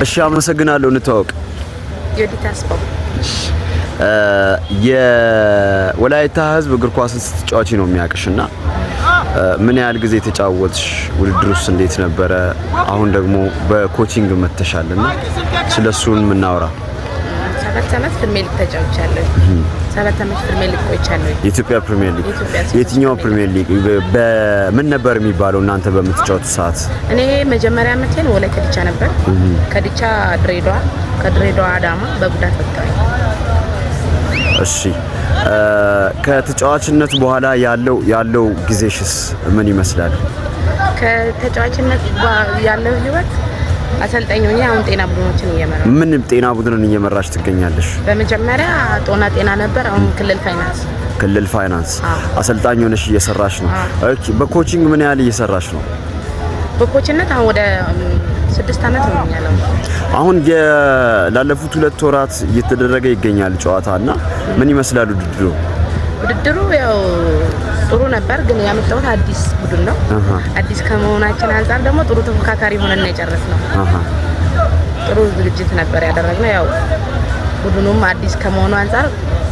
እሺ፣ አመሰግናለሁ። እንተዋወቅ። ዮዲት አስፋው። የወላይታ ሕዝብ እግር ኳስን ስትጫወቺ ነው የሚያውቅሽ እና ምን ያህል ጊዜ ተጫወትሽ? ውድድሩስ እንዴት ነበረ? አሁን ደግሞ በ coaching መጥተሻል እና ስለሱን የምናወራ። 7 ዓመት ፕሪሚየር ሊግ ተጫውቻለሁ። 7 ዓመት ፕሪሚየር ሊግ ቆይቻለሁ። የኢትዮጵያ ፕሪሚየር ሊግ? የኢትዮጵያ የትኛው ፕሪሚየር ሊግ? በምን ነበር የሚባለው እናንተ በምትጫወቱ ሰዓት? እኔ መጀመሪያ ዓመቴን ወላይታ ዲቻ ነበር። ከዲቻ ድሬዳዋ፣ ከድሬዳዋ አዳማ፣ በጉዳት ወጣሁ። እሺ፣ ከተጫዋችነት በኋላ ያለው ጊዜሽስ ምን ይመስላል? ከተጫዋችነት ያለው ህይወት አሰልጣኝ ሆኜ አሁን ጤና ቡድኖችን እየመራሁ። ምን ጤና ቡድንን እየመራሽ ትገኛለሽ? በመጀመሪያ ጦና ጤና ነበር። አሁን ክልል ፋይናንስ። ክልል ፋይናንስ አሰልጣኝ ሆነሽ እየሰራሽ ነው። Okay፣ በ coaching ምን ያህል እየሰራሽ ነው? በ coach ነት አሁን ወደ 6 ዓመት ሆኖኛል። አሁን ላለፉት 2 ወራት እየተደረገ ይገኛል ጨዋታ እና ምን ይመስላል ውድድሩ? ውድድሩ ያው ጥሩ ነበር፣ ግን ያመጣሁት አዲስ ቡድን ነው። አዲስ ከመሆናችን አንጻር ደግሞ ጥሩ ተፎካካሪ ሆነን ነው የጨረስነው። ጥሩ ዝግጅት ነበር ያደረግነው። ያው ቡድኑም አዲስ ከመሆኑ አንጻር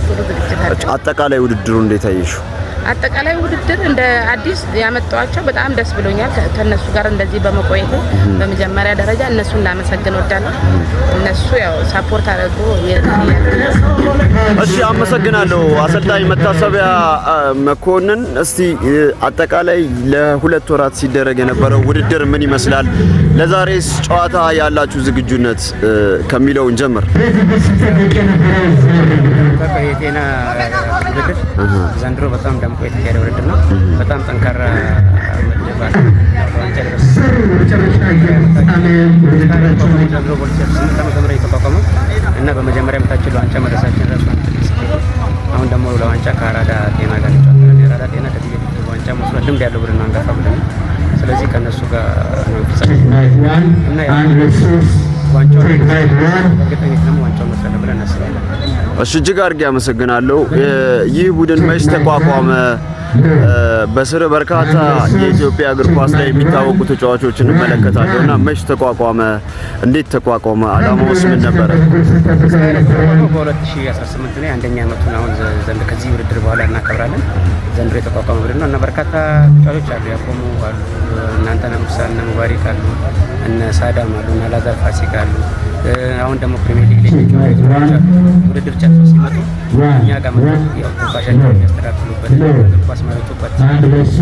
ጥሩ ዝግጅት አለ። አጠቃላይ ውድድሩ እንዴት አየሽው? አጠቃላይ ውድድር እንደ አዲስ ያመጣኋቸው በጣም ደስ ብሎኛል። ከነሱ ጋር እንደዚህ በመቆየቱ በመጀመሪያ ደረጃ እነሱን ላመሰግን እወዳለሁ። እነሱ ያው support አድርጎ እሺ፣ አመሰግናለሁ አሰልጣኝ መታሰቢያ መኮንን። እስቲ አጠቃላይ ለ2 ወራት ሲደረግ የነበረው ውድድር ምን ይመስላል? ለዛሬስ ጨዋታ ያላችሁ ዝግጁነት ከሚለው እንጀምር። የጤና ውድድር ዘንድሮ በጣም ደምቆ የተካሄደ ውድድር ነው። በጣም ጠንካራ ምድብ አለ። ለዋንጫ ድረስ ዘንድሮ በ2018 ዓ.ም የተቋቋመው እና በመጀመሪያ ዓመታችን ለዋንጫ መድረሳችን ራሱ አንድ ትልቅ ስኬት ነው። አሁን ደግሞ ለዋንጫ ከአራዳ ጤና ጋር እንጫወታለን። የአራዳ ጤና ከዚህ በፊት ዋንጫ ወስዷል። ልምድ ያለው ቡድን ነው፣ አንጋፋ ቡድን ነው። ስለዚህ ከእነሱ ጋር ነው ፍጻሜ እና ያው ዋንጫውን በእርግጠኝነት ደግሞ ዋንጫውን እንወስዳለን ብለን እናስባለን። እሺ፣ እጅግ አድርጌ አመሰግናለሁ። ይህ ቡድን መች ተቋቋመ? በስር በርካታ የኢትዮጵያ እግር ኳስ ላይ የሚታወቁ ተጫዋቾችን እንመለከታለሁ እና መች ተቋቋመ? እንዴት ተቋቋመ? አላማውስ ምን ነበረ? በ2018 ላይ አንደኛ ዓመቱን አሁን ዘንድ ከዚህ ውድድር በኋላ እናከብራለን። ዘንድሮ የተቋቋመ ቡድን ነው እና በርካታ ተጫዋቾች አሉ፣ ያቆሙ አሉ፣ እነ አንተነህ ሙሳ፣ እነ ሙባሪክ አሉ፣ እነ ሳዳም አሉ፣ እነ አላዛር ፋሲካ አሉ። አሁን ደግሞ ፕሪሚየር ሊግ ላይ የሚጫወቱ ተጫዋቾች አሉ። ውድድር ጨርሰው ሲመጡ እኛ ጋር መጥተው ያው ትንፋሻቸውን የሚያስተካክሉበት፣ እግር ኳስ የሚያወጡበት አይነት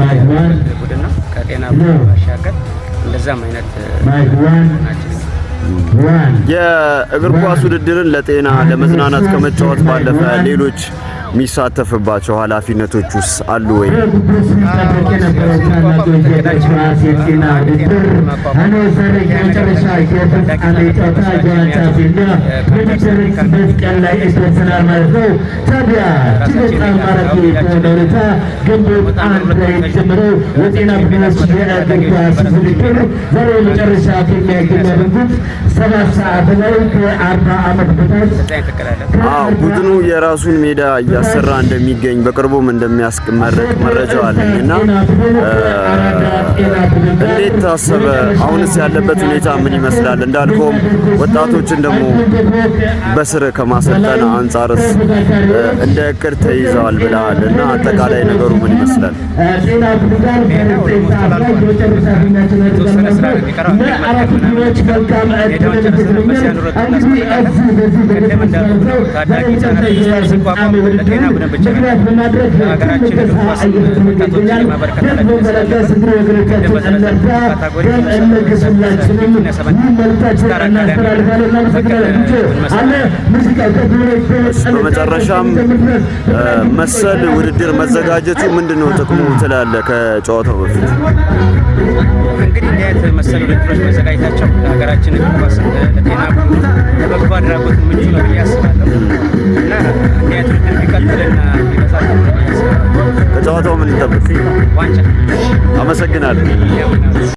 ያለበት ቡድን ነው። ከጤና ቡድን ባሻገር እንደዛም አይነት ናችን። የእግር ኳስ ውድድርን ለጤና ለመዝናናት ከመጫወት ባለፈ ሌሎች የሚሳተፍባቸው ኃላፊነቶች ውስጥ አሉ ወይ? ሲቋቋም እቅዳችን አንድ ጤና ማቋቋም ታዳጊ ቀን ላይ ደርሰናል ማለት ነው። ታዲያ እጅግ በጣም ማራኪ በሆነ ሁኔታ ግንቦት 1 ላይ የተጀመረው የጤና ቡድኖች የእግር ኳስ ውድድር ዛሬ የመጨረሻ ፍልሚያ የሚያደርጉት 7 ሰዓት ላይ ከ40 ዓመት በታች። እንደዛ አይነት እቅድ አለን። አዎ፣ ቡድኑ የራሱን ሜዳ እያሰራ እንደሚገኝ በቅርቡም እንደሚያስመርቅ መረጃው አለኝ እና እንዴት ታሰበ? አሁንስ ያለበት ሁኔታ ምን ይመስላል? እንዳልከውም ወጣቶችን ደግሞ በስር ከማሰልጠን አንጻርስ እንደ እቅድ ተይዘዋል ብለሃል እና አጠቃላይ ነገሩ ምን ይመስላል? ሜዳው almost አልቋል። የተወሰነ ስራ ነው የሚቀረው። አግሬድ መትከል ምናምን ሜዳውን ጨርሰን በዚያን ወራት እናስመርቃለን። ቅድም እንዳልኩት ነው፣ ታዳጊ ህጻናት ሲቋቋም ለጤና ቡድን ብቻ ነው። ለሀገራችን እግር ኳስ ወጣቶችን የማበርከት ኃላፊነት ስላለብን ቅድም በዘረዘርኩት category 15 እና 17 ስታር አካዳሚ በቅድ እንመሰርታለን። በመጨረሻም መሰል ውድድር መዘጋጀቱ ምንድን ነው ጥቅሙ ትላለህ? ከጨዋታው በፊት። እንግዲህ እንዲህ አይነት መሰል ውድድሮች መዘጋጀታቸው ለሀገራችን እግር ኳስ፣ ለጤና ቡድኑ፣ ለበጎ አድራጎት ምቹ ነው ብዬ አስባለሁ እና እንዲህ አይነት ውድድር ቢቀጥልና ቢበዛ ጥሩ ነው ብዬ አስባለሁ። ከጨዋታው ምን እንጠብቅ? ዋንጫ። አመሰግናለሁ።